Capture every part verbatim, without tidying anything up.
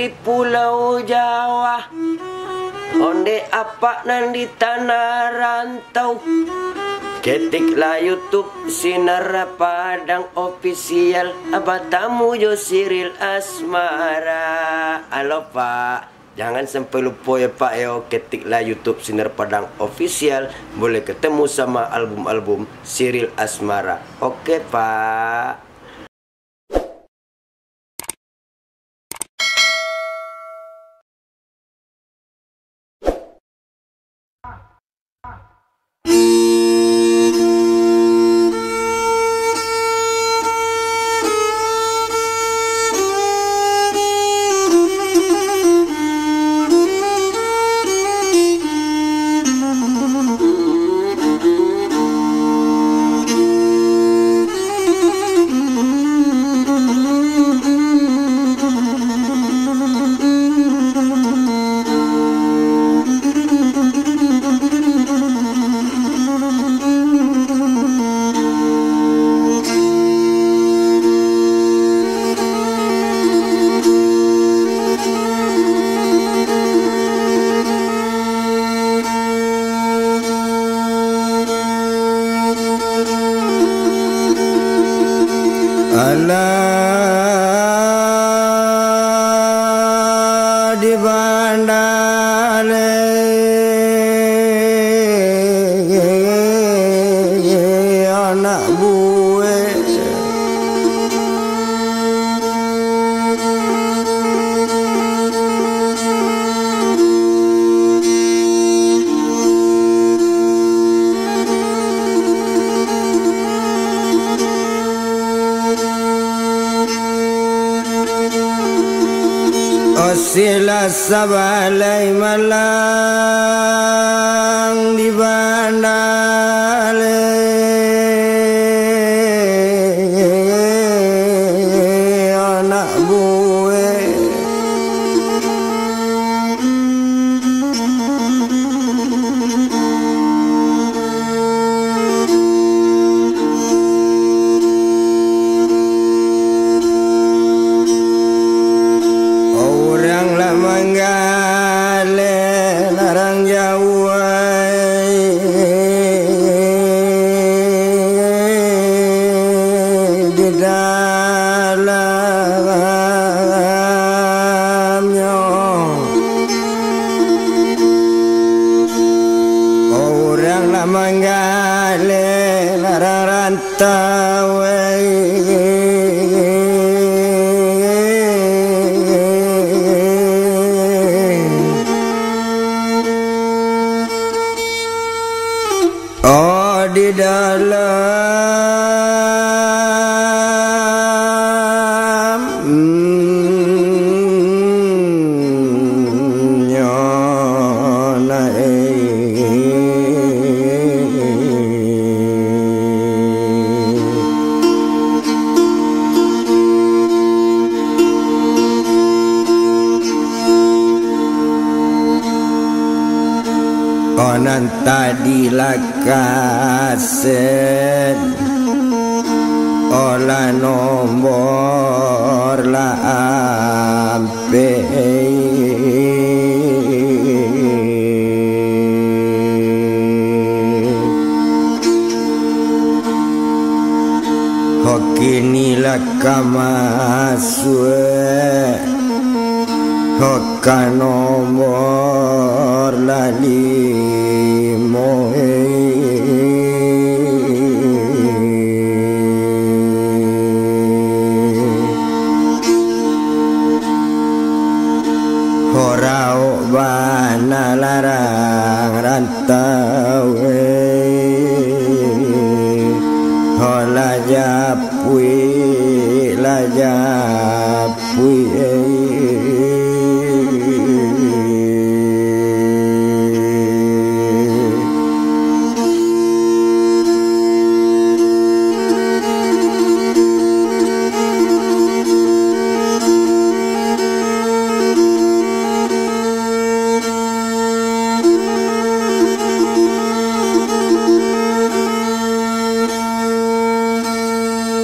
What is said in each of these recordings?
Di Pulau Jawa, ondeh apak nan di tanah rantau. Ketiklah YouTube Sinar Padang Official, batamu jo Siril Asmara. Alo, Pak. Jangan sampai lupo yo, Pak, yo. Ketiklah YouTube Sinar Padang Official, boleh ketemu sama album-album Siril Asmara. Oke, Pak. Alah di bandale anak buek. Osilah sabalai malang di bandale anak buek. Urang lah manggaleh larang jauah di dalamnyo. Urang lah manggaleh larang rantau. Oh, di dalam nyo nai. Oh, nan tadi lah kaset, oh, lah nombor lah ampek. Ho kini lah ka masuak ho ka nombor lah limo. Ho raok bana larang rantau, eh. Ho lah japuik, lah japuik, eh.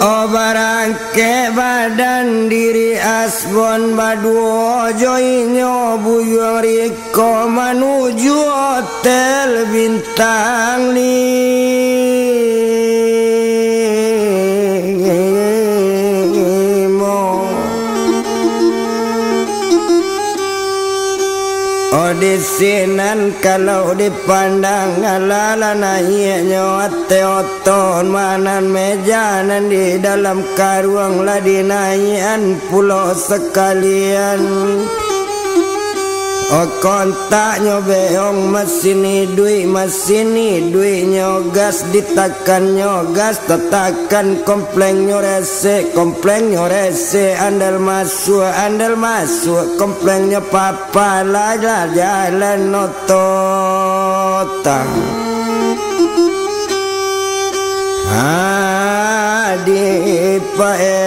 Oh, barangkek badan diri Asbon baduo jo inyo buyuang riko manuju hotel bintang limo. Oh, di sinan kalau dipandang, alah lah naiaknyo ateh oto, manan meja nan di dalam karuang lah dinaiakan pulo sakalian. Oh, kontaknyo beong, masin iduik, masin iduiknyo gas, ditakannyo gas, tatakan, komplengnyo resek, komplengnyo resek, andal masuak, andal masuak, komplengnyo papa, lah jalan oto tang. Adi pae.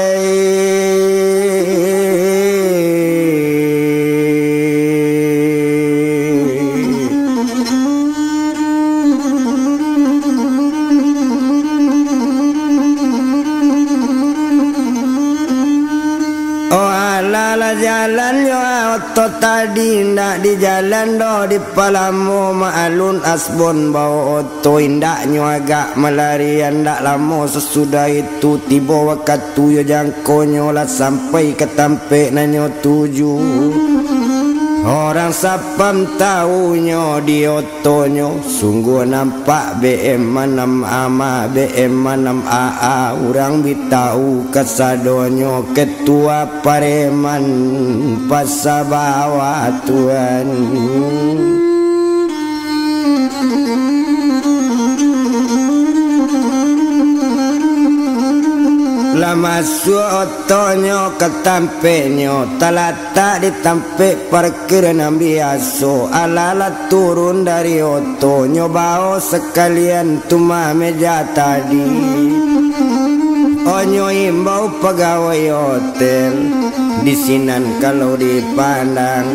Oh, alah lah jalannyo oto tadi, ndak di jalan doh, di palamo maalun asbon bao oto, indaknyo agak malarian, ndak lamo sasudah itu tibo wakatu yo jangkonyo lah sampai ka tampek nan nyo tuju. Urang sapam taunyo di oto Tonyo, sungguah nampak B M anam A, B M anam A A, urang bi tahu kasadonyo, ketua pareman Pasa Bawah, Tuan. Lah masuak otonyo ka tampeknyo, talatak di tampek parkir nan biaso. Alah lah turun dari oto, nyo bao sakalian tu mah meja tadi. Onyo imbau pagawai hotel, di sinan kalau dipandang,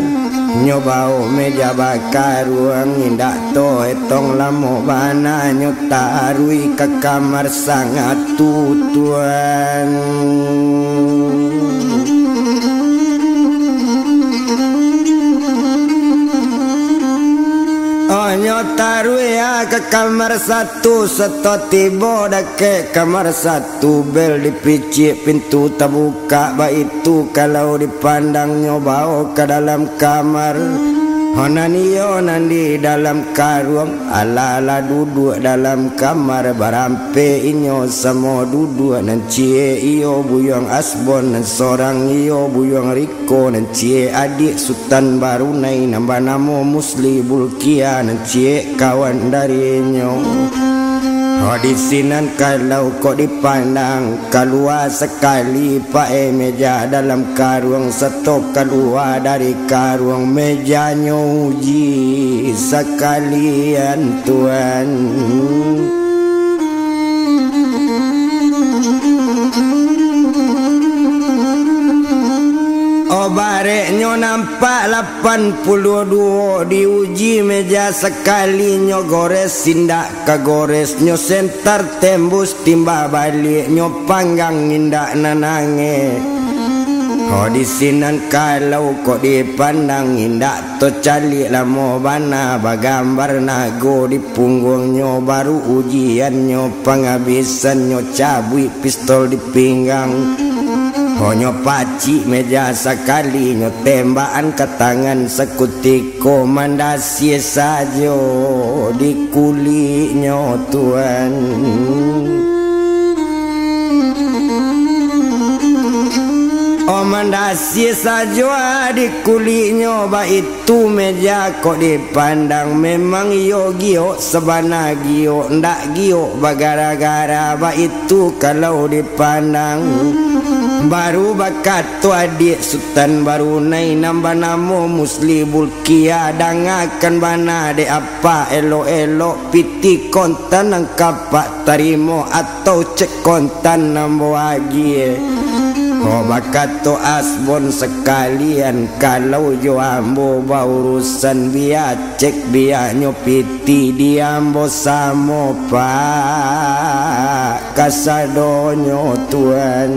nyo bao meja bakaruang, indak to etong lamo bana nyo taruih ka kamar sangat tu, Tuan. Onyo taruih ka kamar satu, sato tibo dakek kamar satu, bel dipicik, pintu tabukak, baitu kalau dipandang nyo bao ka dalam kamar. Ho nan iyo nan di dalam karuang, alah lah duduak dalam kamar, barampek inyo samo duduak, nan ciek iyo Buyuang Asbon, nan sorang iyo Buyuang Riko, nan ciek adiak Sutan Barunai, nan banamo Musli Bulkia, nan ciek kawan dari inyo. Ho di sinan kalau kok dipandang, kalua sakali pae meja dalam karuang, sato kalua dari karuang mejanyo uji sakalian, Tuan. Oh, bareknyo nampak lapan puluah duo, diuji meja sakali nyo gores, indak ka gores, nyo sentar tembus timba baliak, nyo panggang indak nan angek. Ho di sinan kalau kok dipandang, indak to caliak lamo bana, bagambar nago di pungguangnyo, baru ujiannyo, pangabisannyo, cabuik pistol di pinggang. Ho nyo pacik meja sakali, nyo tembakan ka tangan, sakutiko mandasie sajo di kuliknyo, Tuan. Oh, mandasie sajo di kuliknyo, baitu meja kok dipandang, memang iyo giok, sabana giok, ndak giok bagara-gara, baitu kalau dipandang. Baru bakato adiak Sutan Barunai, nan banamo Musli Bulkia, dangakan bana dek apak elok-elok, pitih kontan nan ka apak tarimo atau cek kontan ambo agiah. Ko bakato Asbon sakalian, kalau jo ambo baurusan, bia cek bianyo pitih di ambo samo, Pak, kasadonyo, Tuan.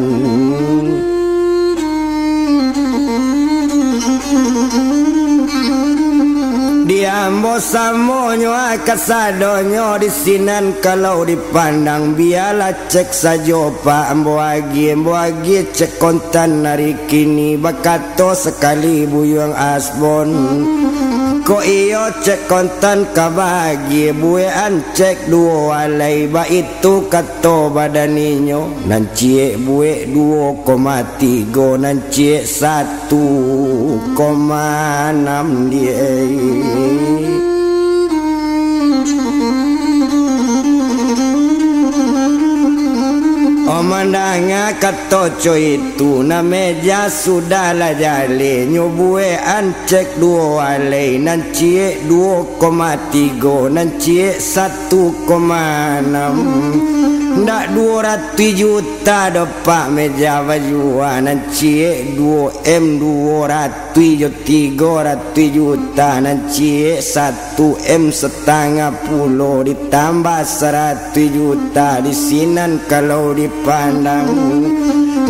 Di ambo samonyo, ah, kasadonyo di sinan kalau dipandang, bialah cek sajo, Pak, ambo agiah, ambo agiah cek kontan ari kini, bakato sakali Buyuang Asbon. Kok iyo cek kontan ka baagiah, buekan cek duo alai, baitu kato badan inyo, nan ciek buek duo koma tigo, nan ciek satu koma anam, diai. Oh, mandanga kato co itu, nan meja sudah lah jaleh, nyo buekan cek duo alai, nan ciek duo koma tigo, nan ciek satu koma anam. Ndak duo ratuih juta doh, Pak, meja bajua, nan ciek duo M duo ratuih jo tigo ratuih juta, nan ciek satu M satangah pulo ditambah saratuih juta, di sinan kalau dipandang.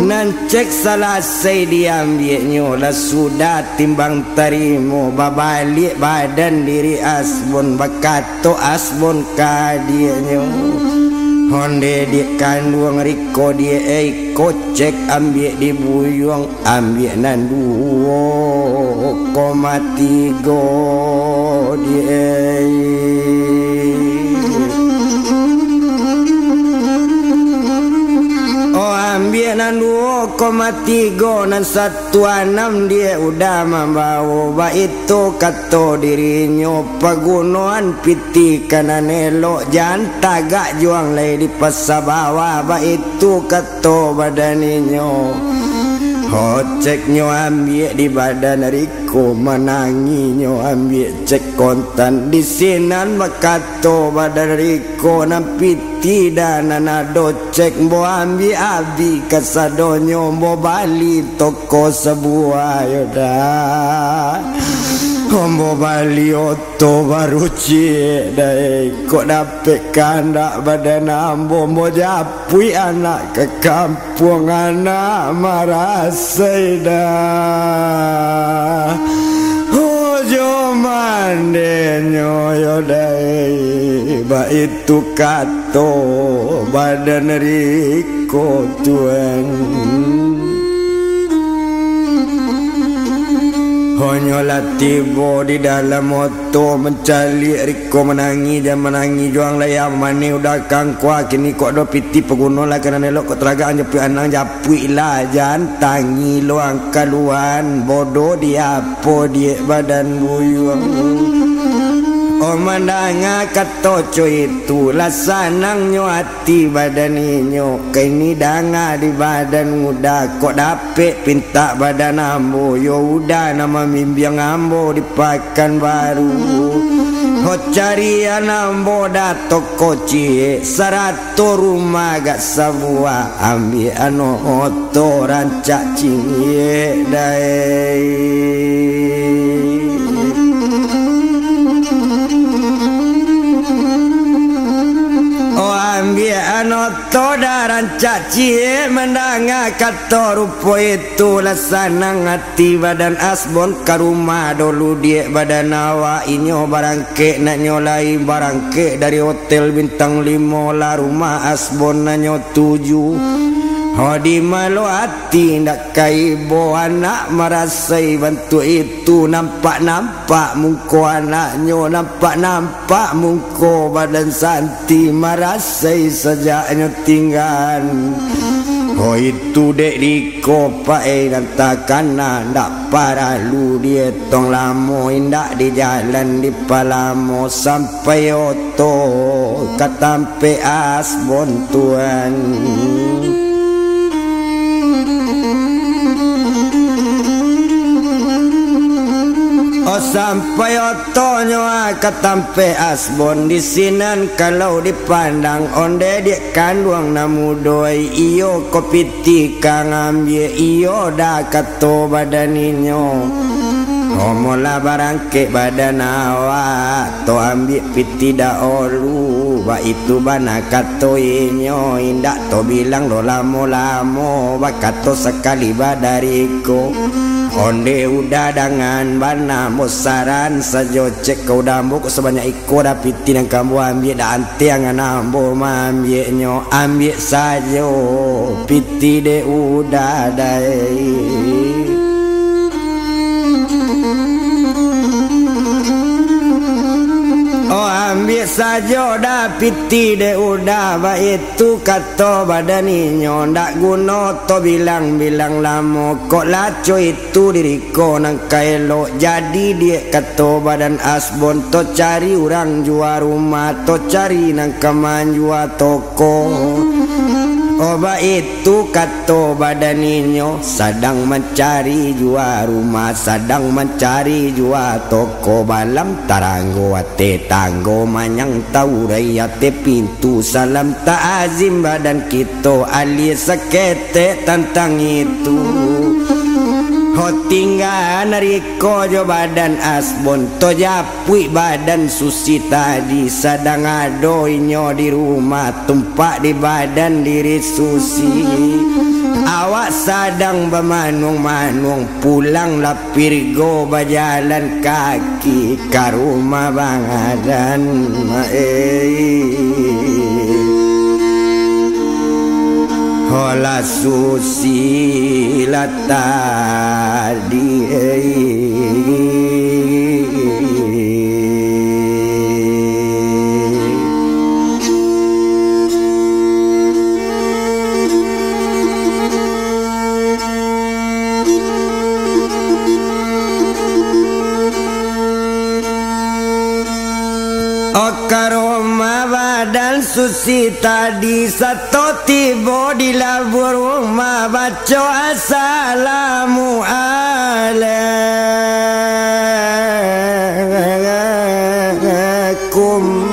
Nan cek salasai diambiaknyo, lah sudah timbang tarimo, babaliak badan diri Asbon, bakato Asbon ka adiaknyo, "Onde diak kanduang riko, diak, eh, ko cek ambiak di Buyuang, ambiak nan duo koma tigo, diak, eh." Oh, ambiak nan duo koma tigo, nan satu anam, diak, udah mambawo, baitu kato dirinyo, pagunoan pitih ka nan elok, jan tagak juang lai di pasa bawah, baitu kato badan inyo. Ho, ceknyo ambiak di badan riko, mananginyo ambiak cek kontan, di sinan bakato badan riko, nan pitih dah nan ado cek, ambo ambiak abih kasadonyo, ambo bali toko sabuah yo dah. Ambo bali oto baru ciek, dai. Kok dapek kandak badan ambo, ambo japuik anak ka kampuang, anak marasai dah. Ojo mandenyo yo dai, baitu kato badan riko, Tuan. Honyo lah tibo di dalam oto, mancaliak riko manangih, jan manangih juang lai, ambo maneh udah kangkua, kini kok ado pitih paguno lah ka nan elok, kok taragak japuik anang, japuik lah, jan tangih lo angkaluan, bodoh di apo diak badan Buyuang. Oh, mandanga kato co itu, lah sanangnyo ati badan inyo, kini danga di badan uda, kok dapek pintak badan ambo, yo uda nan mambimbiang ambo di Pakanbaru. Ho, carian ambo dah toko ciek, sarato rumah agak sabuah, ambiak ano oto rancak ciek, dai. Oh, ambiak ano oto dah rancak ciek, mandanga kato rupo itu, lah sanang ati badan Asbon, ka rumah dulu diak badan awak, inyo barangkek, naknyo lai barangkek dari hotel bintang limo, lah rumah Asbon nanyo tuju. Ho, di malo ati ndak ka ibo, anak marasai bantuak itu, nampak-nampak mungko anaknyo, nampak-nampak mungko badan Santi, marasai sajaknyo tinggan. Ho, itu dek di ko, Pak, eh, nan takana, ndak paralu dietong lamo, indak di jalan dipalamo, sampai oto ka tampek Asbon, Tuan. Oh, sampai otonyo, ah, ka tampek Asbon, di sinan kalau dipandang, onde diak kanduang nan mudo, iyo ko pitih ka ngambiak, iyo dah kato badan inyo. Omolah barangkek badan awak, to ambiak pitih dahulu, baitu bana kato inyo, indak to bilang lo lamo-lamo, bakato sakali badariko. Onde udah dangan bana, bosaran sajo cek ka udah ambo, kok sabanyak iko dah piti nan ka ambo ambiak, dak antiang nan ambo maambiaknyo, ambiak sajo piti dek udah dai. Oh, ambiak sajo dah piti dek udah, baitu kato badan inyo, ndak guno to bilang-bilang lamo, kok laco itu diri ko nan ka elok. Jadi diak kato badan Asbon, to cari urang jua rumah, to cari nan ka manjua toko. Oh, baitu kato badan inyo, sadang mancari jua rumah, sadang mancari jua toko, balam taranggo ateh tanggo, manyang taurai ateh pintu, salam ta'azim badan kito, alie saketek tantang itu. Ho tingga nariko jo badan Asbon, to japuik badan Susi tadi, sadang ado inyo di rumah, tumpak di badan diri Susi. Awak sadang bamanuang-manuang, pulang lah Pirgo bajalan kaki ka rumah Bang Adan, eh. Holah Susi lah tadi, eh. Ka rumah badan Susi tadi, sato tibo di labuah rumah, baco assalamualaikum.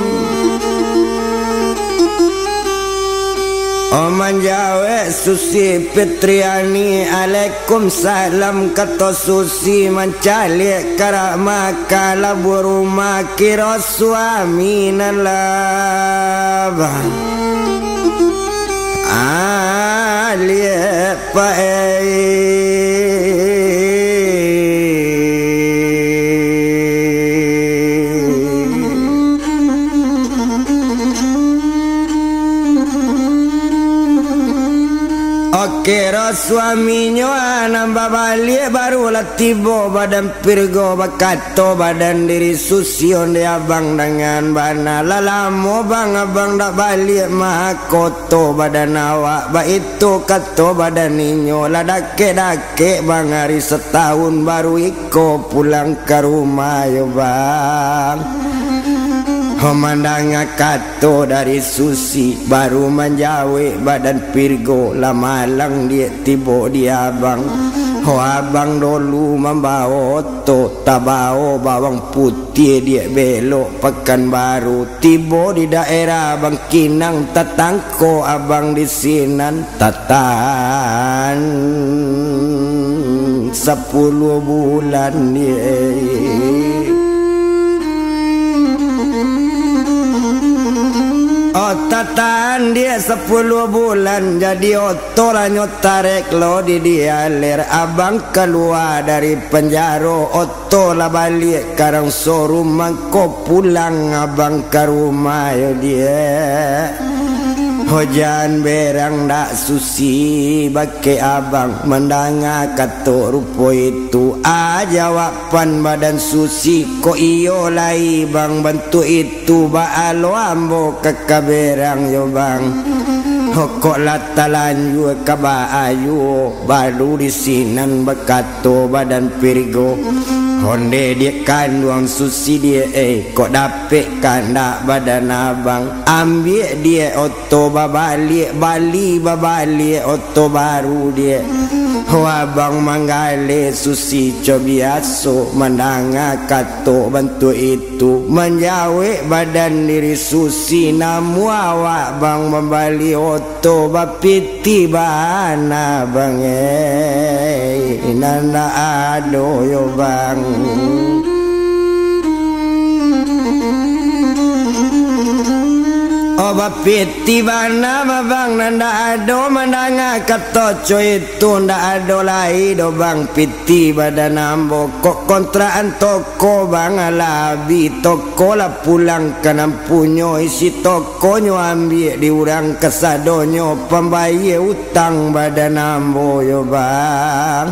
Oh, manjawek Susi Fitriani, "Alaikumsalam," kato Susi, mancaliak ka rak maka labuah rumah, kiro suami nan lah aliak pae. Oke, roh suaminyo nan babaliak, barulah tibo badan Pirgo, bakato badan diri Susi, "Onde abang dangan bana, lah lamo bang abang dak baliak mah, koto badan awak." Baitu kato badan inyo, "Lah dakek-dakek bang, ari satahun baru iko pulang ka rumah yo bang." Ho, mandanga kato dari Susi, baru manjawek badan Pirgo, "Lah malang diak tibo di abang. Ho, abang dolu mambao oto, tabao bawang putiah diak belok Pakanbaru, tibo di daerah Bangkinang, tatangko abang di sinan." Tatan sapuluah bulan, ye. Oh, tatan diak sapuluah bulan, jadi oto lah nyo tarek lo di dialer. Abang kalua dari panjaro, oto lah baliak ka rang sorum, mangko pulang abang ka rumah yo diak. Ho, jan berang dak Susi bakeh abang, mandanga kato rupo itu. A jawaban badan Susi, "Kok iyo lai bang bantuak itu, baa lo ambo ka, ka berang yo bang. Ho, kok lah talanjua ka baa juo." Baru di sinan bakato badan Pirgo, "Onde diak kanduang Susi diak, eh, kok dapek kandak badan abang, ambiak diak oto babaliak, bali babaliak oto baru diak. Ho, abang manggaleh Susi co biaso." Mandanga kato bantuak itu, manjawek badan diri Susi, "Namuah awak bang mambali oto oto bapiti bana bang, eh, nan dak ado yo bang." Oh, Piti bana ma bang, nan dak ado mandanga kato co itu, ndak ado lai doh bang piti badan ambo. Kok kontrakan toko bang alah abih, toko lah pulang ka nan punyo, isi tokonyo ambiak di urang kasadonyo, pambayia utang badan ambo yo bang.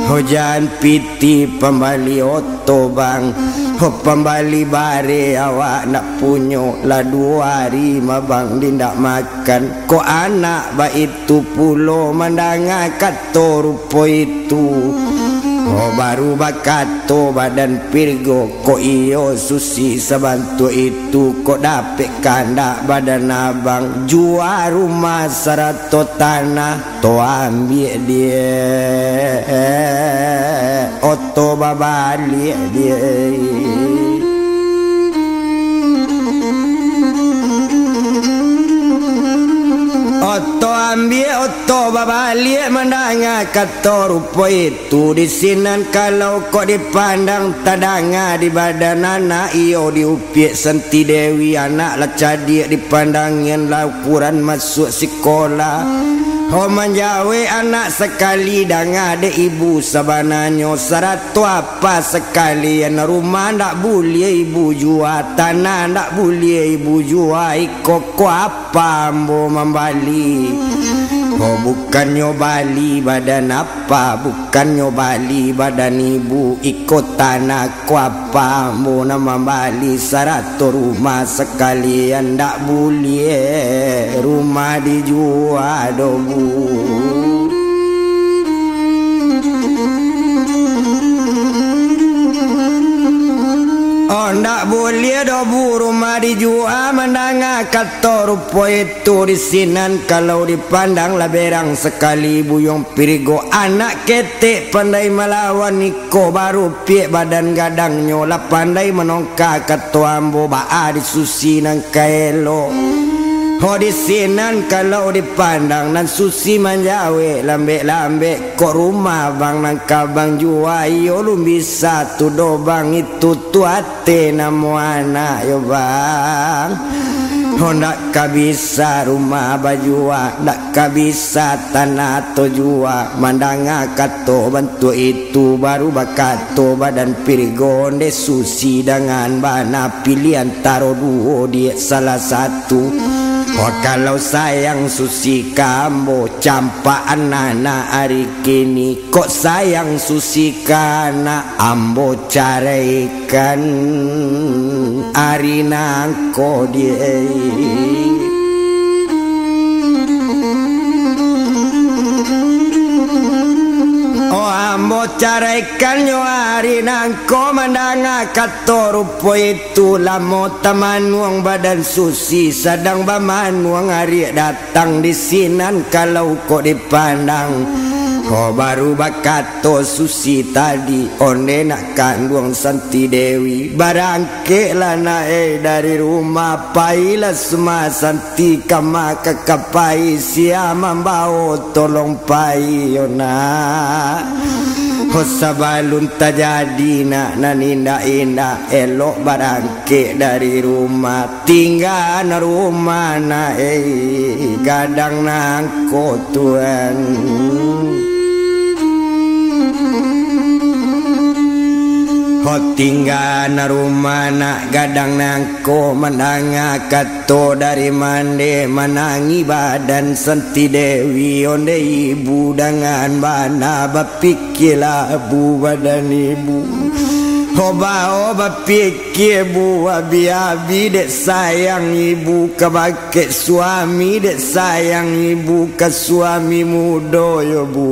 Ho jan piti pambali oto bang, ho pambali bare awak ndak punyo, lah duo ari ma bang di ndak makan. Kok anak baitu pulo mandanga kato rupo itu, ho baru bakato badan Pirgo, kok iyo Susi sabantuak itu, kok dapek kandak badan abang, jua rumah sarato tanah, to ambiak diak, oto babaliak diak. Oto ambiak, oto babaliak, mandanga kato rupo itu. Tu di sinan kalau kok dipandang, tadanga di badan anak iyo diupiak Santi Dewi, anak lah cadiak dipandangian, lah ukuran masuak sikola. Ho manjawek anak sakali, danga dek ibu sabananyo, sarato apa sakalian, rumah ndak buliah ibu jua, tanah ndak buliah ibu jua, iko ko apa ambo mambali? Ho bukannyo bali badan apa, bukannyo bali badan ibu, iko tanah ko apa ambo nan mambali, sarato rumah sakalian ndak buliah rumah dijua doh bu. Oh, ndak buliah doh bu rumah dijua, mandanga kato rupo itu. Tu di sinan kalau dipandang lah berang sakali Buyuang Pirigo, anak ketek pandai malawan, iko baru piak badan gadangnyo, lah pandai manongka kato ambo, baa di Susi nan ka elok. Ho di sinan kalau dipandang nan Susi manjawek lambek-lambek, kok rumah bang nan ka bang jua, iyo lun bisa tu doh bang, itu tu ate namo anak yo bang. Ho ndak ka bisa rumah bajua, ndak ka bisa tanah to jua. Mandanga kato bantuak itu, baru bakato badan Pirigo, nde Susi dangan bana, piliah antaro duo diak salah satu. Ho kalau sayang Susi ka ambo, campak anak-anak ari kini. Kok sayang Susi ka anak, ambo caraikan ari nangko diak. Oh, ambo caraikannyo ari nangko, mandanga kato rupo itu, lamo tamanuang badan Susi, sadang bamanuang ariak datang. Tang di sinan kalau kok dipandang. Ho baru bakato Susi tadi, onde nak kanduang Santi Dewi, barangkeklah nak eh dari rumah, pailah suma Santi ka ma ka ka pai, sia mambao tolong pai yo nak. Ho sabalun tajadi nak nan indak-indak, elok barang kek dari rumah, tinggaan rumah nak eh, gadang nangko tuan. Ho tinggaan rumah nak gadang nangko, mandanga kato dari mande, manangi badan Santi Dewi, onde ibu dangan bana bapik Kila bu badan ibu. Ho bao bapikia bu, abi-abi dek sayang ibu ka bakek suami, dek sayang ibu ka suami mudo yo bu.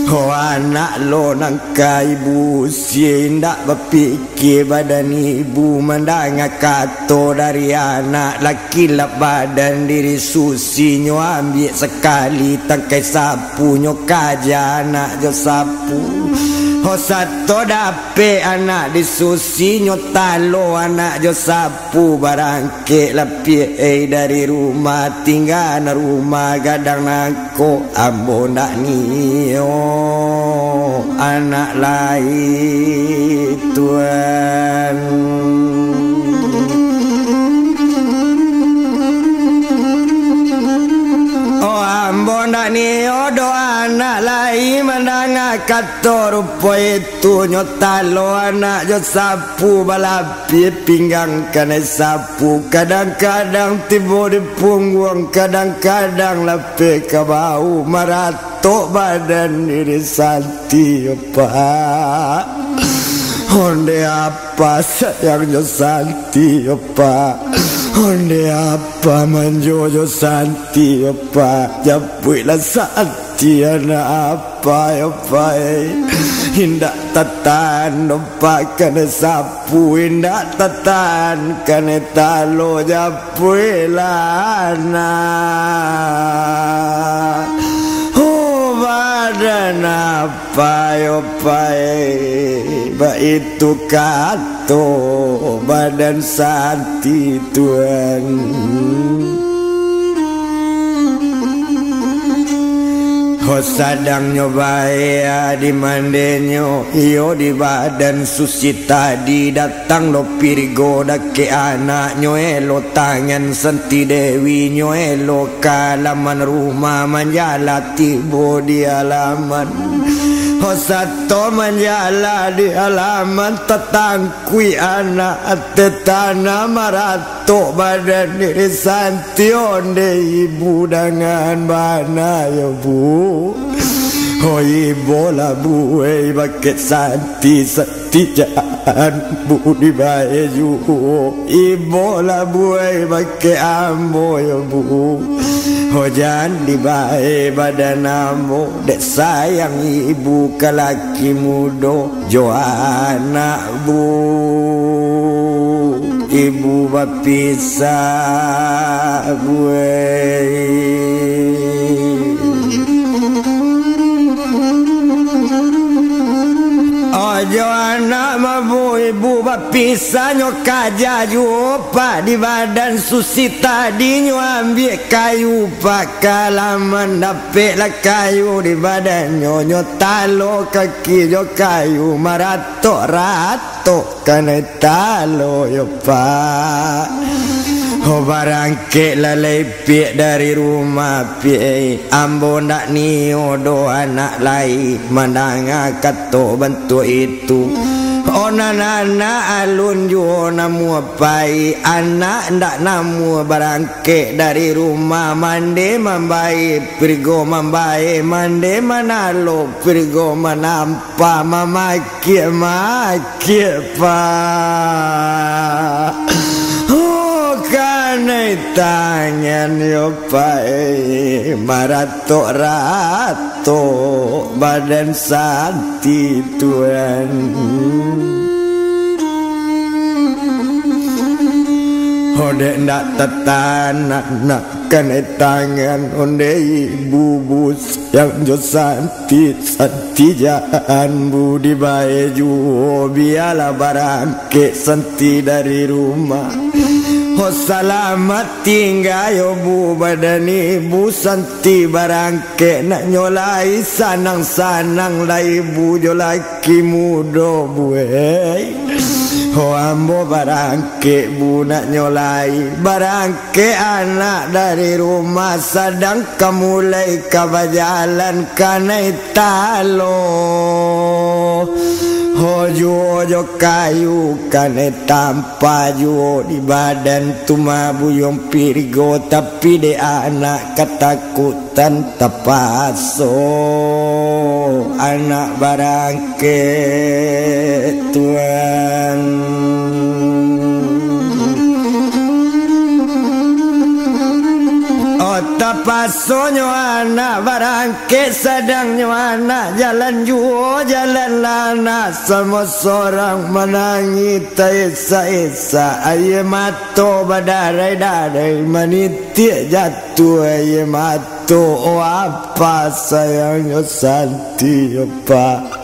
Ho anak lo nan ka ibu usie, indak bapik Kek badan ibu mandanga kato dari anak, lah kilap badan diri Susi, nyo ambiak sakali tangkai sapu, nyo kaja anak jo sapu. Ho sato dapek anak di Susi, nyo talo anak jo sapu, barangkek lah piak ei dari rumah, tinggaan rumah gadang nan ko ambo ndak nio anak lai, Tuan. Ato rupo itu nyo talo anak jo sapu, balapih pinggang kanai sapu, kadang-kadang tibo di pungguang, kadang-kadang lapeh ka bahu, maratok badan diri Santi, yo Pak. Onde apa sayangnyo Santi, yo Pak. Onde apa manjonyo Santi, yo Pak. Japuiklah Santi, anak apa, yo Pak, eh. Indak tatahan doh Pak kanai sapu, indak tatahan kanai talo, japuiklah anak. Oh, badan apa, yo Pak, eh. Baitu kato badan Santi, Tuan. Ho, sadangnyo bae di mandenyo, iyo di badan susi tadi, datang lo Pirgo dakek anaknyo, elo tangan Santi Dewi nyo, elo ka alaman rumah, manjala tibo di alaman. Ho, sato manjala di alaman, tatang kuik anak ateh tanah, maratok badan diri Santi, onde ibu dangan bana, yo Bu. Ho, ibolah Bu, eh, bakeh Santi, Santi jan Bu dibae juo. Ibolah Bu, eh, bakeh ambo, yo Bu. Ho, jan dibae badan ambo, dek sayang ibu ka laki mudo jo anak Bu, ibu bapisah, buai. Ojo anak mabu ibu bapisah, nyo kaja juo Pak di badan susi tadi, nyo ambiak kayu Pak ka alaman, dapeklah kayu di badannyo, nyo talo kaki jo kayu, maratok-ratok kanai talo yo Pak. Ho, barangkek lah lai Piak dari rumah Piak, ambo ndak nio doh anak lai mandanga kato bantuak itu. Oh, nan anak alun juo namuah pai, anak ndak namuah barangkek dari rumah, mande mambae Pirgo mambae, mande manalo Pirgo manampa, mamakiak-makiak Pak. Oh, kanai tangan yo Pak, eh, maratok-ratok badan Santi Tuan. Ho, dek ndak tatahan nak kanai tangan, onde ibu Bu, yang jo Santi, Santi jan Bu dibae juo, bialah barangkek Santi dari rumah. Ho, salamat tingga yo Bu, badan ibu Santi barangkek, nak nyo lai sanang-sanang lai Bu jo laki mudo Bu, eh. Ho, ambo barangkek Bu, nak nyo lai barang- kek anak dari rumah, sadang ka mulai ka bajalan kanai talo. Ho, juo jo kayu kanai tampa juo di badan tu mah Buyuang Pirgo, tapi dek anak katakut- tan tapaso anak barangkek Tuan. Oh, tapasonyo anak barangkek, sadangnyo anak jalan juo, jalan lah anak samo sorang manangih taesak-esak, aia mato badarai-darai manitiak jatuh. Tu aia mato, oh, apa sayangnyo Santi yo, Pak.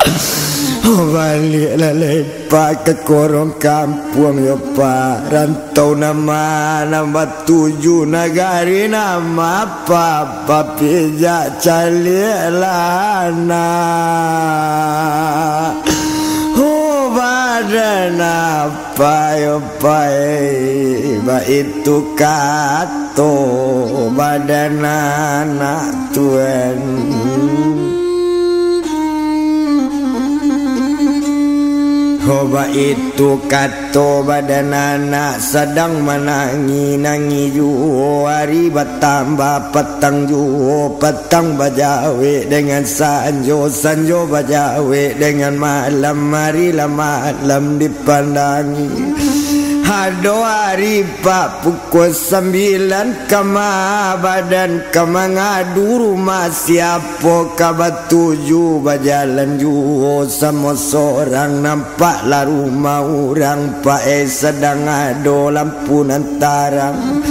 Oh, baliaklah lai, Pak, ka korong kampuang yo, Pak. Rantau nan ma nan batuju, nagari nan ma, Pak, papijak caliaklah anak. Oh, badan apa yo, Pak, eh, baitu kato badan anak Tuan. Baitu kato badan anak, sadang manangih-nangih juo. Ari batambah patang juo, patang bajawek dengan sanjo, sanjo bajawek dengan malam, ari lah malam dipandangi. Ado ari pukua sambilan, kama badan ka mangadu rumah, siapo ka batuju, bajalan juo samo sorang. Nampaklah rumah urang, paeh sadang ado lampu nan tarang.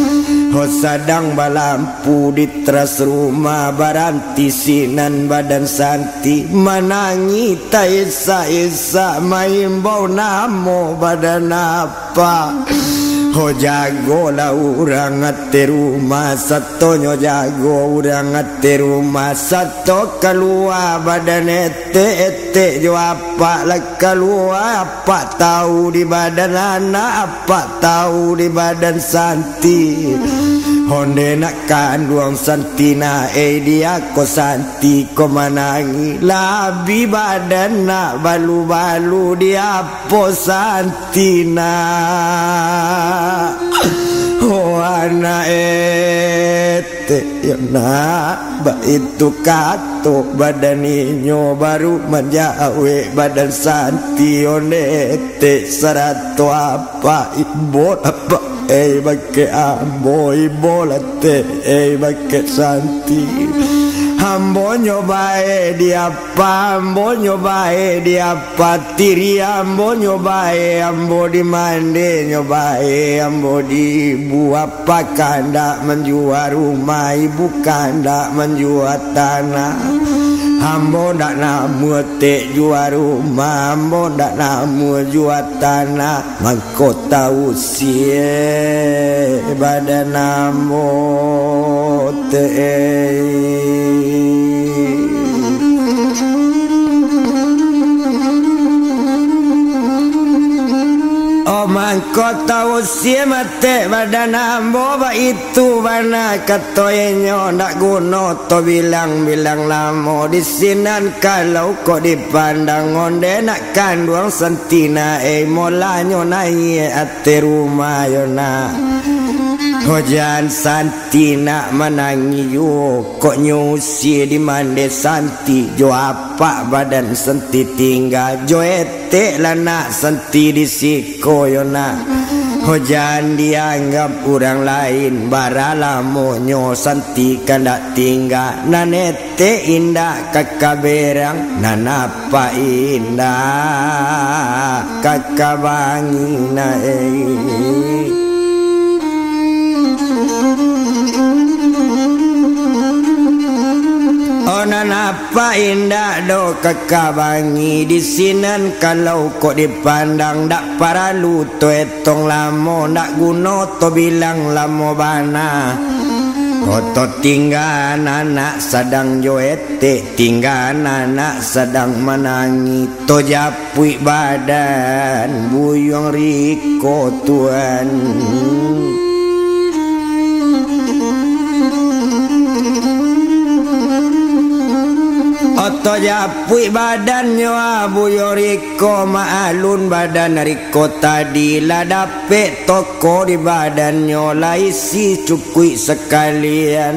Ho, sadang balampu di teras rumah, baranti sinan badan Santi, manangih taesak-esak, maimbau namo badan apak. Ho, jagolah urang ateh rumah, satonyo jago urang ateh rumah, sato kalua badan etek-etek jo apak, lah kalua apak tahu di badan anak, apak tahu di badan Santi. Onde nak kanduang Santi na, eh, dia ko Santi ko manangih, labi badan nak balu-balu, diapo Santi nak? Oh, anak etek yo nak, baitu kato badan inyo, baru manjawek badan Santi, onde etek sarato apak, ibo apak. Eh, bakeh ambo, ibo lah teh, eh, bakeh Santi. Ambo nyo bae di apak, ambo nyo bae di apak, tiri ambo nyo bae, ambo di mande nyo bae, ambo di ibu. Apak kandak manjua rumah, ibu kandak manjua tanah. Ambo ndak namuah tek jua rumah, ambo ndak namuah jua tanah. Mangko tausie badan ambo teh. Oh, mangko tausie matek badan ambo, baitu bana kato inyo, ndak guno to bilang-bilang lamo, di sinan kalau kok dipandang, onde nak kanduang Santi na, eh, molanyo naiak ateh rumah yo nak. Ho, jan Santi nak manangih juo, kok nyo usie di mande Santi, jo apak badan Santi tingga, jo etek lah nak Santi di siko yo nak. Ho, jan dianggap urang lain, bara lamonyo Santi kandak tingga, nan etek indak ka kaberang, nan apak indak ka kabangi na, eh. Oh, nan apak indak doh ka kabangi, di sinan kalau kok dipandang, ndak paralu to etong lamo, ndak guno to bilang lamo bana. Oto tingga anak sadang jo etek, tingga anak sadang manangih, to japuik badan buyuang riko tuan. Oto japuik badannyo, ah, buyuang riko, maalun badan riko tadi, lah dapek toko di badannyo, lah isi cukuik sakalian.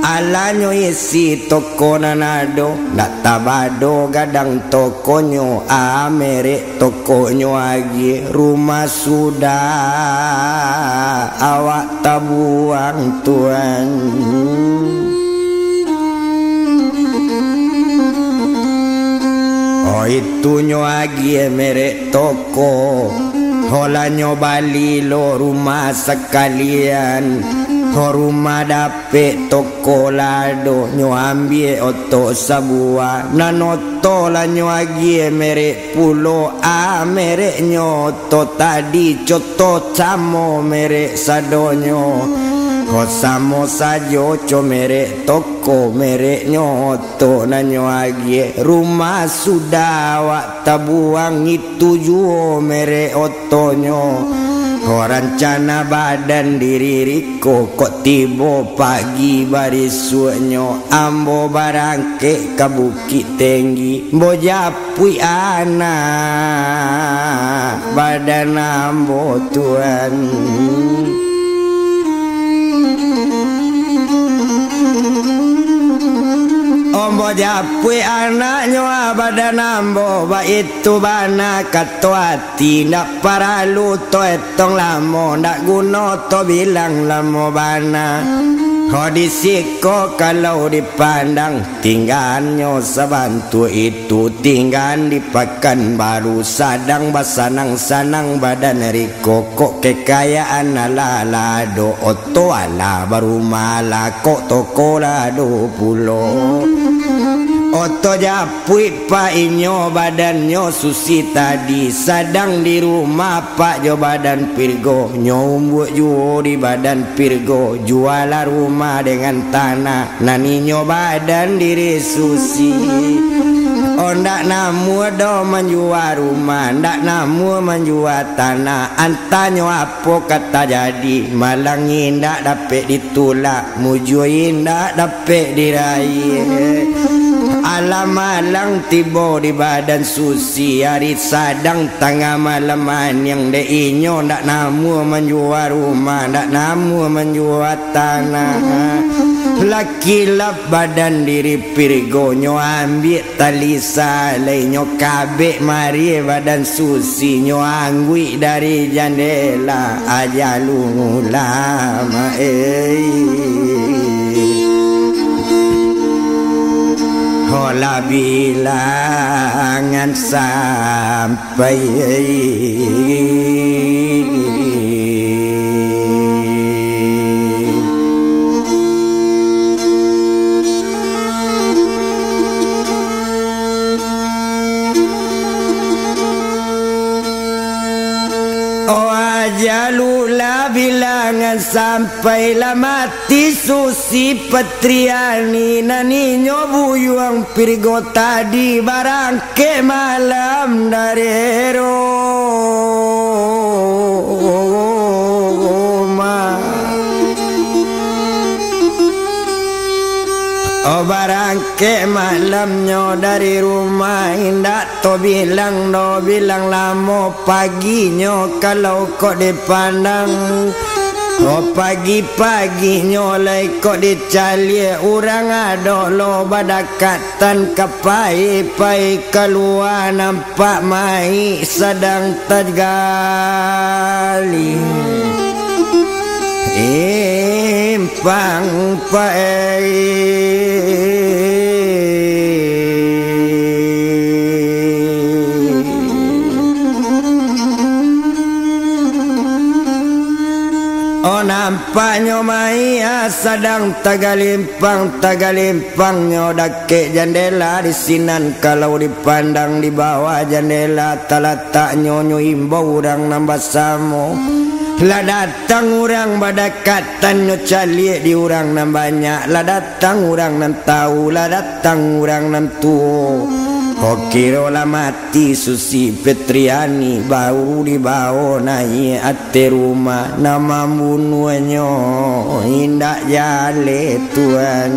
Alanyo isi toko nan ado, ndak tabado gadang tokonyo, ah, merek tokonyo agiah, rumah sudah awak tabuang tuan. Oh, itunyo agiah merek toko. Ho, lah nyo bali lo rumah sakalian. Ho, rumah dapek, toko lah ado, nyo ambiak oto sabuah. Nan oto lah nyo agiah merek pulo, ah, mereknyo oto tadi, co to samo merek sadonyo. Ho, samo sajo co merek toko, mereknyo oto nan nyo agiah, rumah sudah awak tabuang, itu juo merek otonyo. Ho rancana badan diri riko, kok tibo pagi barisuaknyo, ambo barangkek ka Bukik Tenggi, ambo japuik anak badan ambo, Tuan. Ambo japuik anaknyo, ah, badan ambo, baitu bana kato ati, ndak paralu to etong lamo, ndak guno to bilang lamo bana. Ho di siko kalau dipandang, tingganyo sabantuak itu, tinggan di Pakanbaru, sadang basanang-sanang badan riko, kok kekayaan alah-alah ado, oto alah barumah, alah kok toko lah ado pulo. Oto japuik pak inyo, badannyo Susi tadi, sadang di rumah pak jo badan Pirgo, nyo umbuak juo di badan Pirgo, jualah rumah dengan tanah, nan inyo badan diri Susi. Oh, ndak namuah doh manjua rumah, ndak namuah manjua tanah, antanyo apo ka tajadi, malang indak dapek ditulak, mujua indak dapek diraih. Alah malang tibo di badan Susi, ari sadang tangah malam aniang, dek inyo ndak namuah manjua rumah, ndak namuah manjua tanah. Lah kilap badan diri Pirgo, nyo ambiak tali salai, nyo kabek mariah badan Susi, nyo angguik dari jandela, ajalu ulama, eh. Holah bilangan sampai. Oh, ajalu lah bilangan sampai, lah mati Susi Petriani, nan inyo buyuang Pirgo tadi, barang kek malam dari rumah. Oh, barangkek malamnyo dari rumah, indak to bilang do bilang lamo, paginyo kalau kok dipandang. Oh, pagi-paginyo lai kok dicaliak, urang ado lo badakat tan ka pai-pai kalua, nampak mayik sadang tagali. Impang pai. Oh, nampaknyo mayik sadang tagalimpang, tagalimpangnyo dakek jandela di sinan. Kalau dipandang di bawah jandela, talataknyo nyo imbau urang nan basamo. Lah datang urang badakatan, nyo caliak di urang nan banyak. Lah datang urang nan tau, lah datang urang nan tuo. Kok kiro lah mati Susi Petriani, baru dibawo naiak ateh rumah, nan mambunuahnyo indak jaleh, Tuan.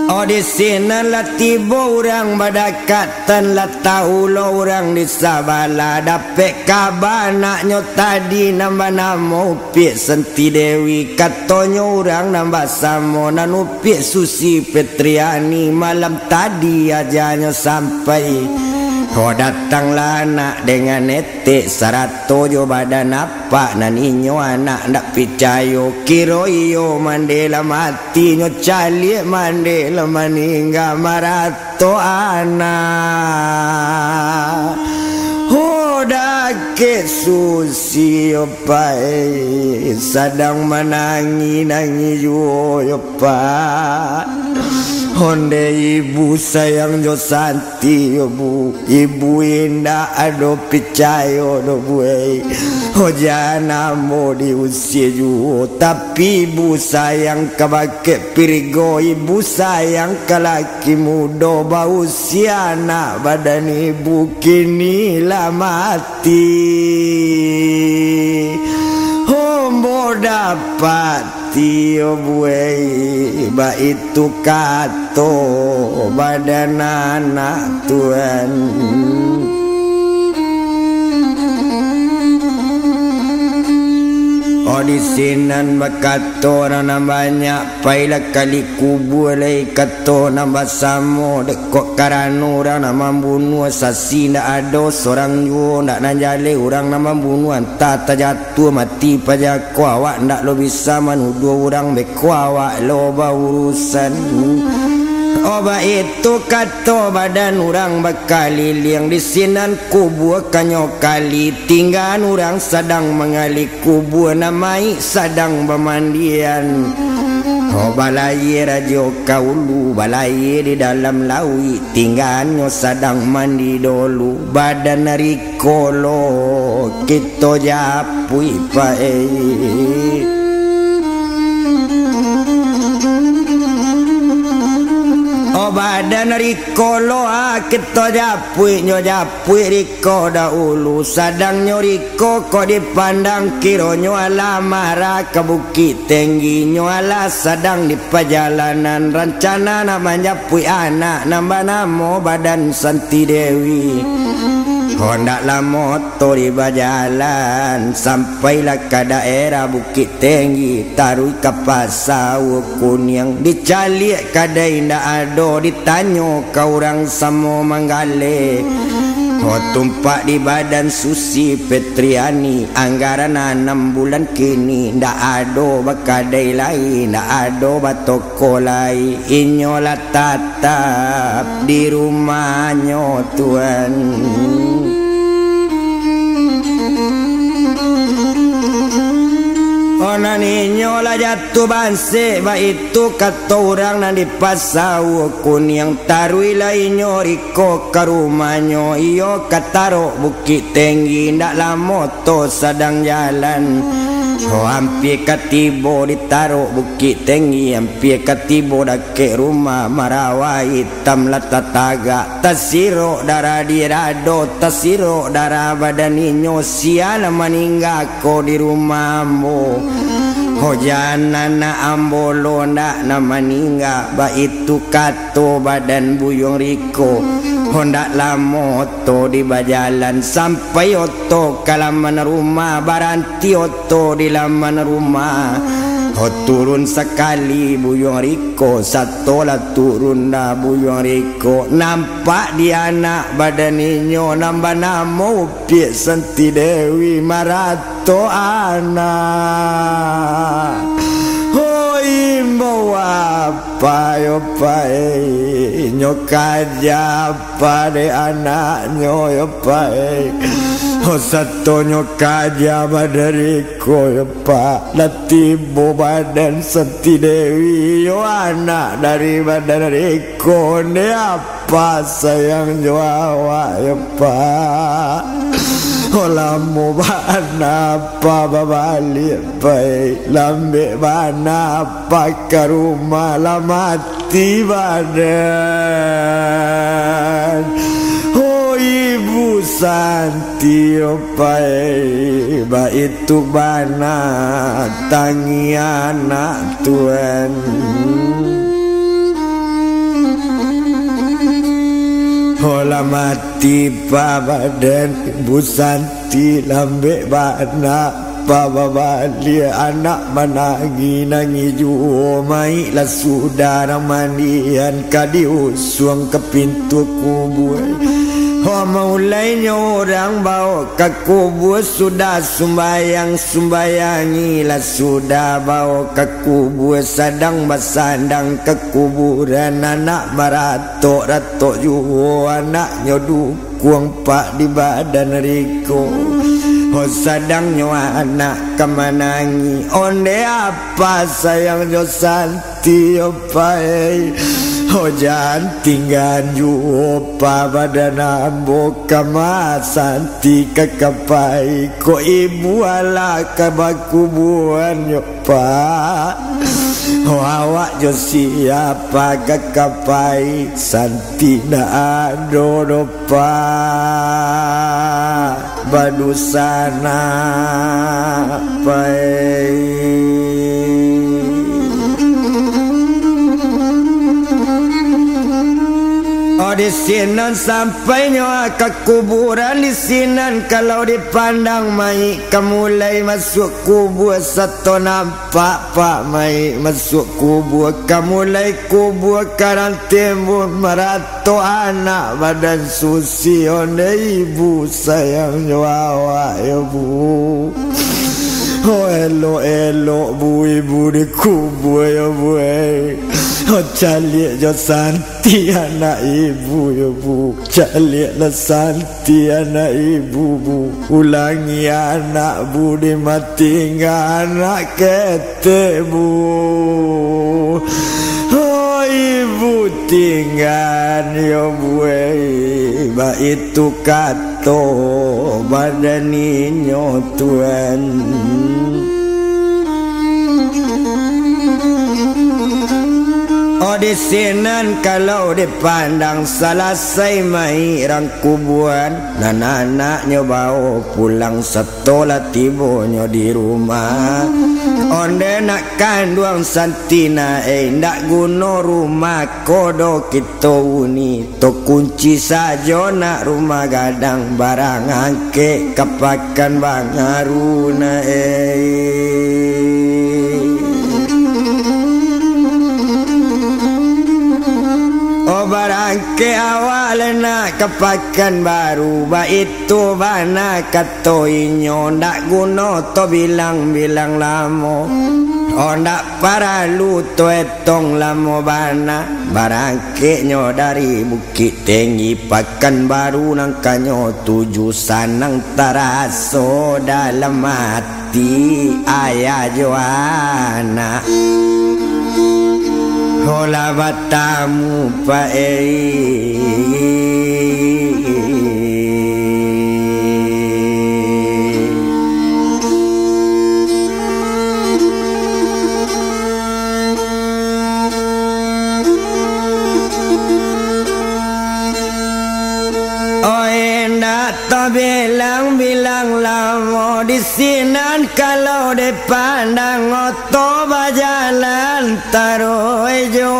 Oh, di sinan lah tibo urang badakat. Tan lah tau lo urang di sabalah, dapek kaba anaknyo tadi nan banamo Upiak Santi Dewi. Katonyo urang nan basamo, nan Upiak Susi Petriani, malam tadi ajanyo sampai. Oh, datanglah anak dengan etek, sarato jo badan apak, nan inyo anak ndak picayo, kiro iyo mande lah mati, nyo caliak mande lah maningga, marat to anak. Ho, dakek Susi yo pai, sadang manangih-nangih juo yo pai. Ondeh ibu sayang jo Santi yo, Bu. Ibu indak ado picayo doh, Bu, ei. Ho, jan ambo diusie juo, tapi ibu sayang ka bakeh pirigo, ibu sayang ka laki mudo, bausie anak badan ibu kini lah mati. Ho, ambo dapat Tio buwei, baitu kato badan anak tuan. Oh, di sinan bakato urang nan banyak, pailah kali kubua lai kato nan basamo, dek kok karano urang nan mambunuah sasi ndak ado, sorang juo ndak nan jaleh, urang nan mambunuah antah tajatuah mati paja ko, awak ndak lo bisa manuduah urang beko, awak lo baurusan. Oh, baitu kato badan urang bakaliliang, di sinan kubua kanyo kali, tinggaan urang sadang mangali kubua, nan mayik sadang bamandian. Oh, balayia rajo ka ulu, balayia di dalam lauik, tinggaannyo sadang mandi dolu, badan ri ko lo kito japuik paik. Oh, badan ri ko lo, ah, kito japuik, nyo japuik ri ko dahulu, sadang nyo ri ko, kok dipandang kironyo alah marah ka Bukik Tenggi, nyo alah sadang di pajalanan, rancana nak manjapuik anak nan banamo badan Santi Dewi. Hondak lamo to di bajalan, sampailah ka daerah Bukik Tenggi, taruih ka Pasa Kuniang. Dicaliak kadai ndak ado, ditanyo ka urang samo manggaleh. Oh, tumpak di badan Susi Petriani, anggaran anam bulan kini, ndak ado bakadai lai, ndak ado batoko lai, inyo lah tatap di rumahnyo tuan. Oh, nan inyo lah jatuah bansek, baitu kato urang nan di Pasa Kuniang, taruihlah inyo ri ko ka rumahnyo, iyo ka Tarok Bukik Tenggi, ndak lamo to sadang jalan. Oh, ampia ka tibo di Tarok Bukik Tenggi, ampia ka tibo dakek rumah Marawa Itam lah tatagak, tasirok darah di dado, tasirok darah badan inyo, sia nan maningga ko di rumah ambo. Ho, jan anak ambo lo ndak nan maningga, baitu kato badan Buyuang Riko. Ho, ndak lamo oto di bajalan, sampai oto ka laman rumah, baranti oto di laman rumah. Ho, turun sakali Buyuang Riko, sato lah turun dah Buyuang Riko, nampak di anak badan inyo nan banamo Upiak Santi Dewi, marato anak. Ho, imbau apa yo, Pak, eh? Nyo kaja apa dek anaknyo yo, Pak, eh? Ho, sato nyo kaja badan Riko yo, Pak. Lah tibo badan Santi Dewi yo, anak dari badan Riko, nde apa sayang jo awak yo, Pak. Oh, lamo bana apa babaliak, Pak, eh? Lambek bana apa ka rumah, lah mati badan. Oh, Ibu Santi, oh, Pak, eh, baitu bana tangiang anak tuan. Oh, lah mati, Pak, badan Ibu Santi, lambek bana apa babaliak, anak manangih-nangih juo, mayik lah sudah nan mandian ka diusuang ka pintu kubua. Ho, maulainyo urang baok ka kubua, sudah sumbayang, sumbayangilah sudah baok ka kubua, sadang basandang ka kuburan, anak maratok-ratok juo, anaknyo du- kuang, Pak, di badan Riko. Ho, sadangnyo anak ka manangih. Onde apa sayang jo Santi, yo, Pak, eh? Oh, jan tinggaan juo, Pa, badan ambo ka masanti ka kapai, kok ibu alah ka bakubuannyo, Pa. Oh, awak jo sia, Pa, ka kapai, santi ndak ado doh, Pa, badunsanak, Pa, eh. Oh, di sinan sampainyo ka kuburan, di sinan kalau dipandang mayik, ka mulai masuak kubua sato nam- Pak, pak, mayik masuak kubua, ka mulai kubua ka rantimbun marato anak badan susi, ondeh ibu sayangnyo awak yo, Bu. Oh, elok-elok, Bu, ibu dikubua yo, Bu, eh. Oh, caliak jo santi anak ibu yo, Bu. Caliaklah santi anak ibu, Bu. Ulangi anak Bu, dima tingga anak ketek, Bu. Oh, ibu tinggaan yo, Bu, eh. Baitu kato badan inyo, Tuan. Oh, di sinan kalau dipandang, salasai mayik rang kubuan, nan anaknyo bao pulang sato lah tibonyo di rumah. Ondeh nak kanduang santi na, eh, ndak guno rumah ko doh kito uni. Tokunci sajo nak rumah gadang, barang angkek ka Pakanbaru na, eh. Oh, barang angkek awak lai nak ka Pakanbaru, baitu bana kato inyo, ndak guno to bilang-bilang lamo. Oh, ndak paralu to tong lamo bana, barangkeknyo dari Bukik Tinggi Pakanbaru nan kanyo tuju, sanang taraso dalam ati ayah jo anak. Holah batamu, Pak, eh. Oh, indak tabilang-bilang lamo di sinan, kalau dipandang oto bajalan taruih jo.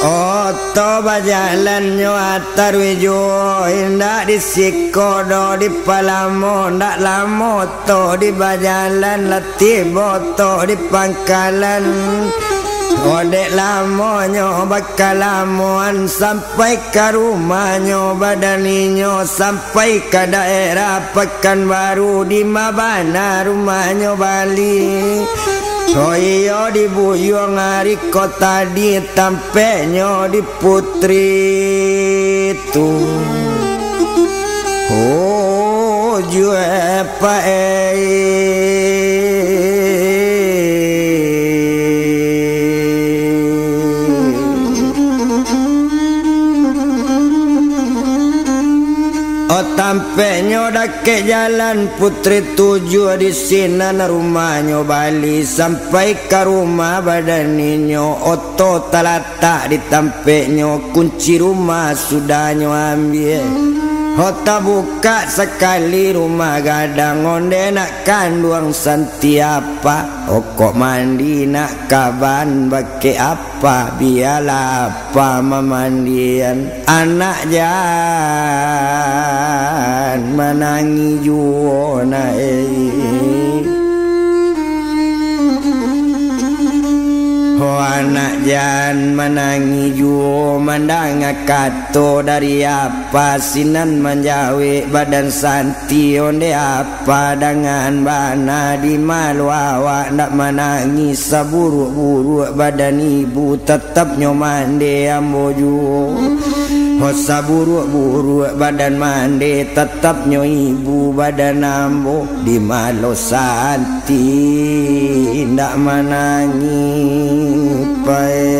Oto bajalannyo taruih juo, indak di siko doh dipalamo, ndak lamo oto di bajalan, lah tibo oto di pangkalan. Odek lamonyo bakalamoan, sampai ka rumahnyo badan inyo, sampai ka daerah Pakanbaru, di ma bana rumahnyo bali. Oh iyo, di Buyuang ari ko tadi, tampeknyo di Putri tu. Oh, jue, Pak, eh. Oh, tampeknyo dakek jalan Putri Tujuah, di sinan rumahnyo bali, sampai ka rumah badan inyo, oto talatak di tampeknyo, kunci rumah sudahnyo ambiak. Ho, tabukak sakali rumah gadang, ondeh nak kanduang Santi apa, okok mandi nak kaban bakek apa, bialah apa mamandian. Anak jan manangih juo nak, eh. Ho, anak jan manangih juo, mandanga kato dari apa, sinan manjawek badan Santi, ondeh apa dangan bana, di ma lo awak ndak manangih, saburuak-buruak badan ibu, tatap nyo mandeh ambo juo. Ho saburuak-buruak badan mande, tatapnyo ibu badan ambo. Di ma lo Santi ndak manangih, Pai?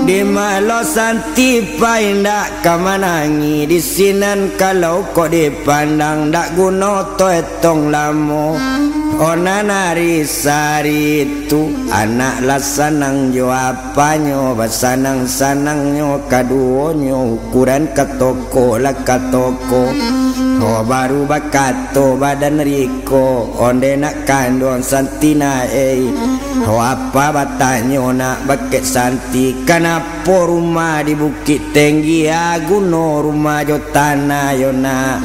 Di ma lo Santi, Pai, ndak ka manangih? Di sinan kalau kok dipandang, ndak guno to etong lamo. Onan ari sari tu, anak lah sanang jo apanyo, basanang-sanangnyo kaduonyo, ukuran katoko lah katoko. Ho baru bakato badan riko, onde nak kanduang Santi na ei. Ho apa batanyo nak bakeh Santi, kanap po rumah di Bukik Tinggi, a guno rumah jo tanah yo nak?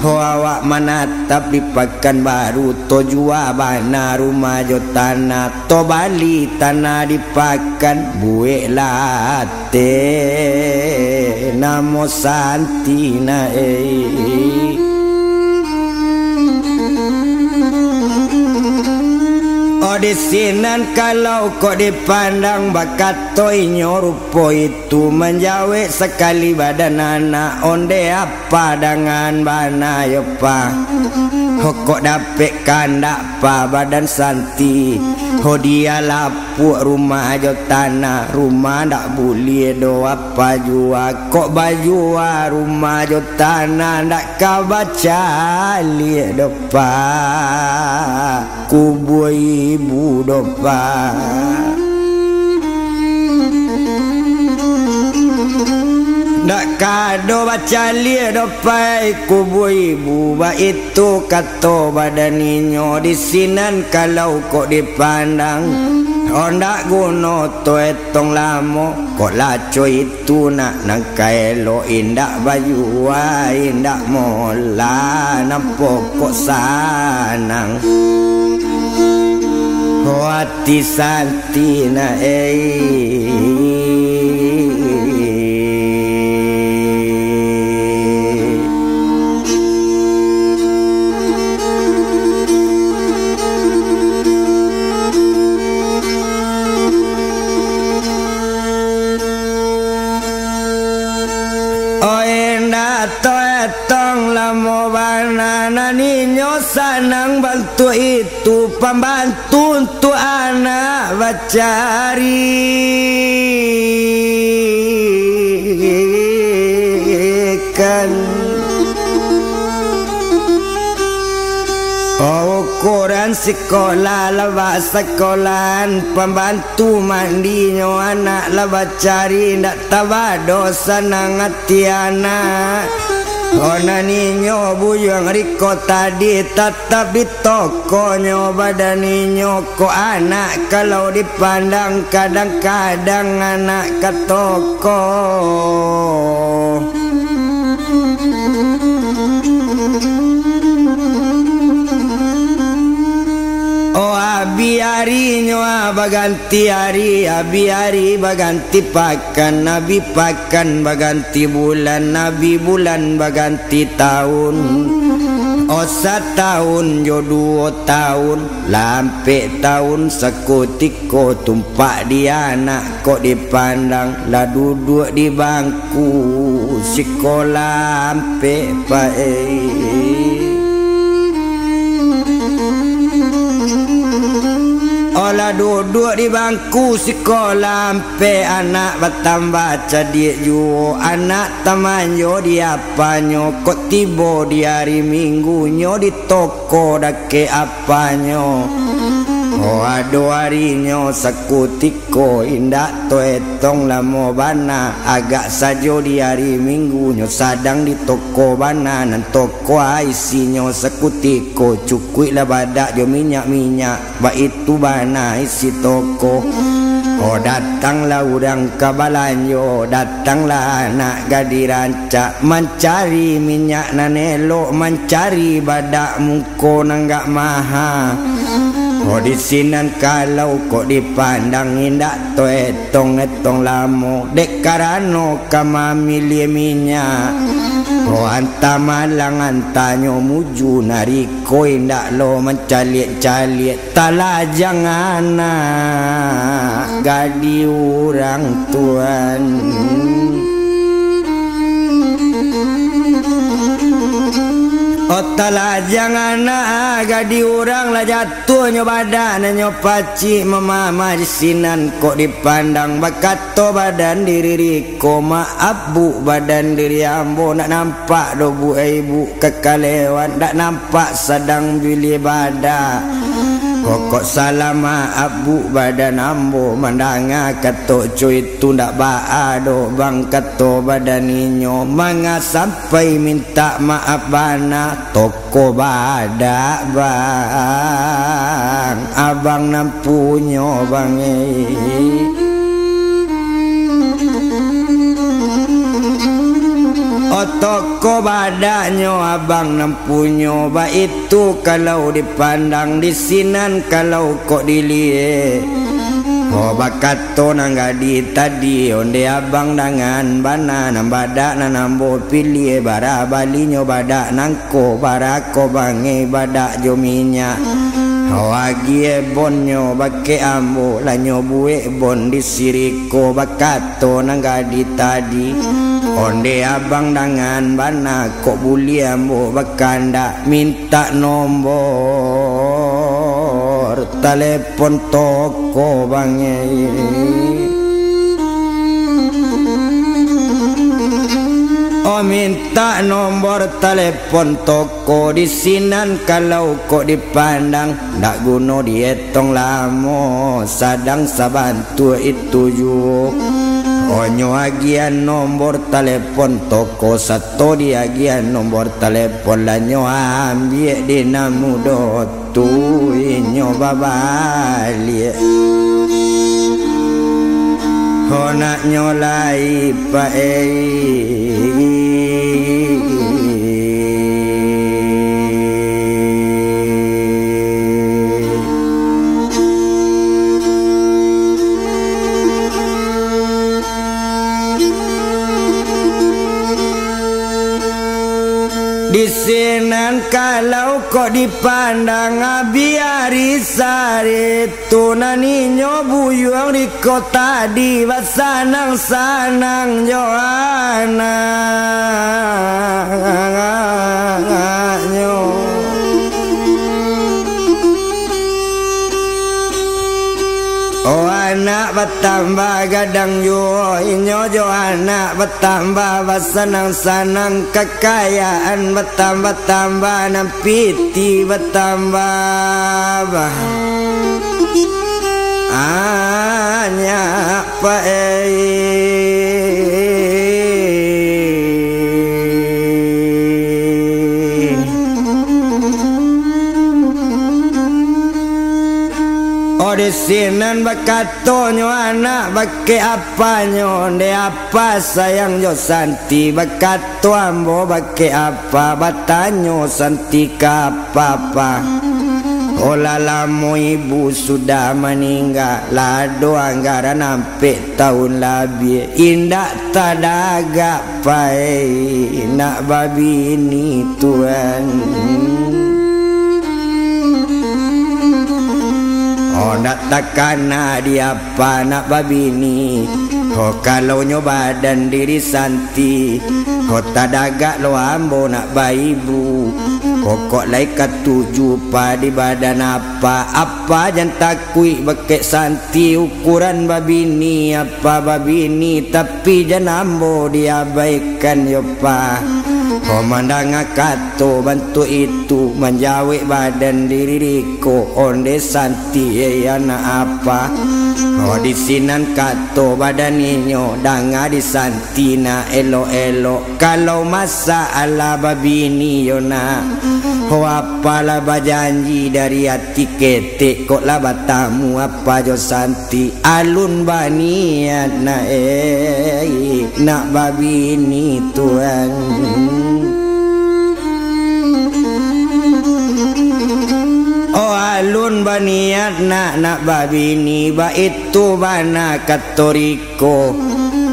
Ho awak manatap di Pakanbaru, to jua bana rumah jo tanah, to bali tanah di Pakan, buek lah ateh namo Santi na ei. Oh, di sinan kalau kok dipandang, bakato inyo rupo itu, manjawek sakali badan anak, onde apa dangan bana yo, Pa? Ho kok dapek kandak, Pa, badan Santi? Ho dia lapuak rumah jo tanah, rumah ndak buliah do apa jua, kok bajua rumah jo tanah, ndak ka bacaliak do, Pa, kubua ibu do, Pa. Ndak ka do bacaliak do, Pai, kubua ibu, baitu kato badan inyo. Di sinan kalau kok dipandang, oh, ndak guno to etong lamo, kok laco itu nak nan ka elok, indak bajua, indak molah, nan pokok sanang. Ho ati Santi na ei. Oi, ndak to etong lamo bana, nan inyo sanang bantuak itu, pambantu untuak anak bacarikan. Oh, ukuran sikolah lah basakolahan, pambantu mandinyo anak lah bacari, ndak tabado sanang ati anak. Oh, nan inyo buyuang riko tadi, tatap di tokonyo badan inyo. Kok anak kalau dipandang, kadang-kadang anak ka toko. Oh, abi arinyo, ah, baganti ari, abi ari baganti pakan, abi pakan baganti bulan, abi bulan baganti taun. Oh, sataun jo duo taun, lah ampek taun sakutiko, tumpak di anak kok dipandang, lah duduak di bangku sikolah ampek, Pai. Oh, lah duduak di bangku sikolah ampek, anak batambah cadiak juo, anak tamanjo di apanyo, kok tibo di ari Minggunyo di toko dakek apanyo. Oh, ado arinyo sakutiko, indak to etong lamo bana, agak sajo di ari Minggunyo sadang di toko bana, nan toko isinyo sakutiko cukuiklah badak jo minyak-minyak. Baitu bana isi toko. Oh, datanglah urang ka balanjo, datanglah anak gadih rancak, mancari minyak nan elok, mancari badak muko nan agak maha. Ko di sinan kalau kok dipandang indak to etong-etong lamo, dek karano ka mamiliah minyak. Ko antah malang antahnyo muju nariko indak lo mancaliak-caliak. Talajang anak gadih urang tuan. Oh, talajang anak gadih urang lah jatuahnyo badan, nyo pacik mamamah di sinan kok dipandang bakato badan diri. Ko maaf, Bu, badan diri ambo ndak nampak doh, Bu, eh, Bu, ka kalewat, ndak nampak sadang biliah badak. Pokok salah maaf, Bu, badan ambo mandanga kato co itu ndak baa doh, Bang, kato badan inyo, manga sampai mintak maaf bana. Tok Ko badak, Bang, abang nan punyo, Bang, eh. Otok ko badaknyo abang nan punyo, baitu kalau dipandang di sinan kalau kok diliek. Ko bakato nan gadih tadi, onde abang dangan bana, nan badak nan ambo piliah, bara balinyo badak nan ko, bara ko bangih badak jo minyak. Agiah bonnyo bakeh ambo, lah nyo buek bon di siriko, bakato nan gadih tadi. Onde abang dangan bana, kok buliah ambo bakandak, mintak nombor talepon toko bangih. Oh, mintak nombor talepon toko. Ko di sinan kalau kok dipandang, ndak guno dietong lamo, sadang sabantuak itu juo. Onyo agiah nombor talepon toko, sato diagiah nombor talepon, lah nyo ambiak di nan mudo tu, inyo babaliak. Honaknyo lai pae. Di sinan kalau kok dipandang, abiari sarit. Tu nan inyo buyuang di kota di basanang-sanang jo anaknyo. Oh, anak batambah gadang juo inyo jo anak batambah basanang-sanang, kakayaan batambah-tambah, nan piti batambah, bah. Anyak pae. Oh, di sinan bakatonyo anak bakeh apanyo, ndeh apa sayang jo Santi, bakato ambo bakeh apa, batanyo Santi ka apa-apa. Oh, lah lamo ibu sudah maningga, lah ado anggaran ampek taun labiah, indak tadagak pai nak babini tuan. Oh, ndak takana di apa nak babini. Oh, kalau nyo badan diri Santi, oh, tadagak lo ambo nak baibu. Pokok lai katuju pa di badan apa, apa jan takuik bakeh Santi ukuran babini, apa babini, tapi jan ambo diabaikan yo pa. Oh, mandanga kato bantuak itu, manjawek badan diri ko, onde Santi, eh, anak apa. Oh, di sinan kato badan inyo, danga di Santi nak elok-elok. Kalau masalah babini yo nak, ho apalah bajanji dari ati ketek, kok lah batamu apa jo Santi, alun baniat nak, eh, nak babini tuan. Oh, alun Niat nak, nak babini, baitu bana kato riko.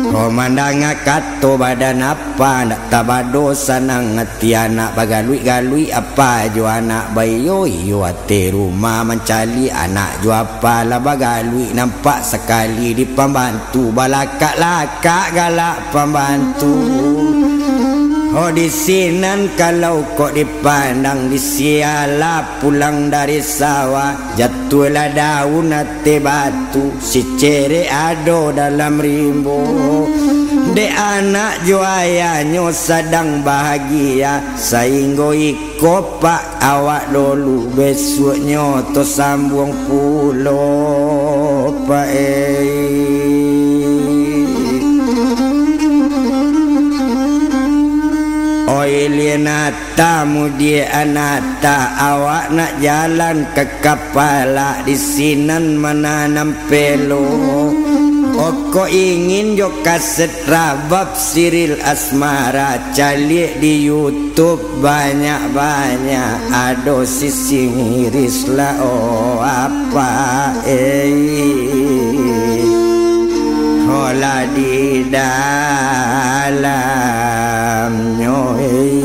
Ko mandanga kato badan apa, ndak tabado sanang ati anak, bagaluik-galuik apa jo anak, baiyo-iyo ati rumah mancaliak anak jo apa, lah bagaluik nampak sakali di pambantu, balakak-lakak galak pambantu. Ho di sinan kalau kok dipandang, di sialah pulang dari sawah, jatuahlah daun ateh batu, si cerek ado dalam rimbo. Dek anak jo ayahnyo sadang bahagia, sainggo iko pak awak dulu, besuaknyo to sambuang pulo, pak eh. Oi lian ata mudiak anata, awak nak jalan ka kapalak, di sinan mananam pelo. Oko ingin jo kaset rabab siril asmara, caliak di YouTube banyak-banyak, ado sisi miris lah, oh apa eh. Hola di dalamnyo eh.